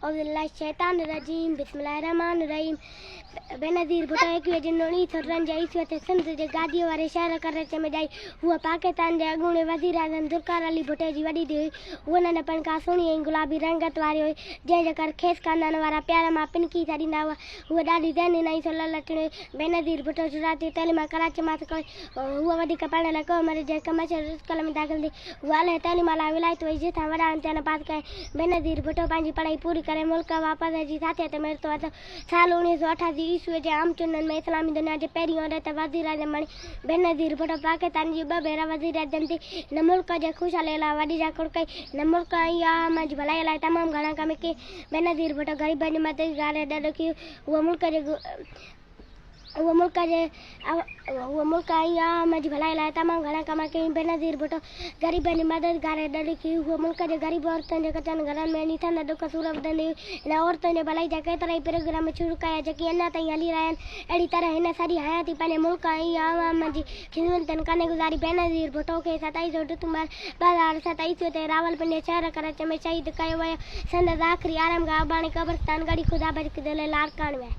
اعوذ بالله الشيطان الرجيم بسم الله الرحمن الرحيم بينظير ڀٽو 21 جون 1953 عيسويء تي سنڌ جي گاديء واري شهر ڪراچيء ۾ ڄائي. هوء پاڪستان جي اڳوڻي وزيراعظم ذوالفقار علي ڀٽي جي وڏي ڌيء هئي. هوء ننڍپڻ کان سهڻي ۽ گلابي رنگت واري هئي، جنهن جي ڪري کيس خاندان وارا پيار مان پنڪي سڏيندا هئا. هوء ڏاڍي ذهين ۽ سلهه لڇڻي هئي. بينظير ڀٽو شروعاتي تعليم ڪراچيء مان حاصل ڪئي. هوء وڌيڪ پڙهڻ لاء ڪوهه مري جي هڪ مشهور اسڪول ۾ داخل ٿي. هوء اعليٰ تعليم لاء ولايت وئي، جتان وڏا امتحان پاس ڪيائين. بينظير ڀٽو پنهنجي پڙهائي پوري ڪري ملڪ واپس اچي ساٿيء تي ميرٽ ورتو. سال 1988 عيسويء جي عام چونڊن ۾ اسلامي دنيا جي پهرين عورت وزيراعظم بڻي. بينظير ڀٽو پاڪستان جي ٻه ڀيرا وزيراعظم ٿي. هن ملڪ جي خوشحالي لاء وڏي جاکوڙ ڪئي. هن ملڪ ۽ عوام جي ڀلائي لاء تمام گهڻا ڪم ڪيا. بينظير ڀٽو غريبن جي مددگار ۽ ڏاڏو هوء ملڪ جي هوء ملڪ جي هوء ملڪ ۽ عوام جي ڀلائي لاء تمام گهڻا ڪم ڪيائين. بينظير ڀٽو غريبن جي مددگار ۽ ڏاڏي هئي. هوء ملڪ جي غريب عورتن جي ڪچن گهرن ۾ وڃي سندن ڏک سور ٻڌندي هئي. هن عورتن جي ڀلائي جا ڪيترائي پروگرام شروع ڪيا، جيڪي اڃا تائين هلي رهيا آهن. اهڙي طرح هن سڄي حياتي پنهنجي ملڪ ۽ عوام جي خدمتن ڪندي گذاري. بينظير ڀٽو کي 27 ڊسمبر 2007 عيسوي تي راولپنڊي شهر ڪراچي ۾ شهيد ڪيو ويو. سندس آخري آرامگاهه اباڻي قبرستان ڳڙهي خدا بخش ضلعي لاڙڪاڻي ۾ آهي.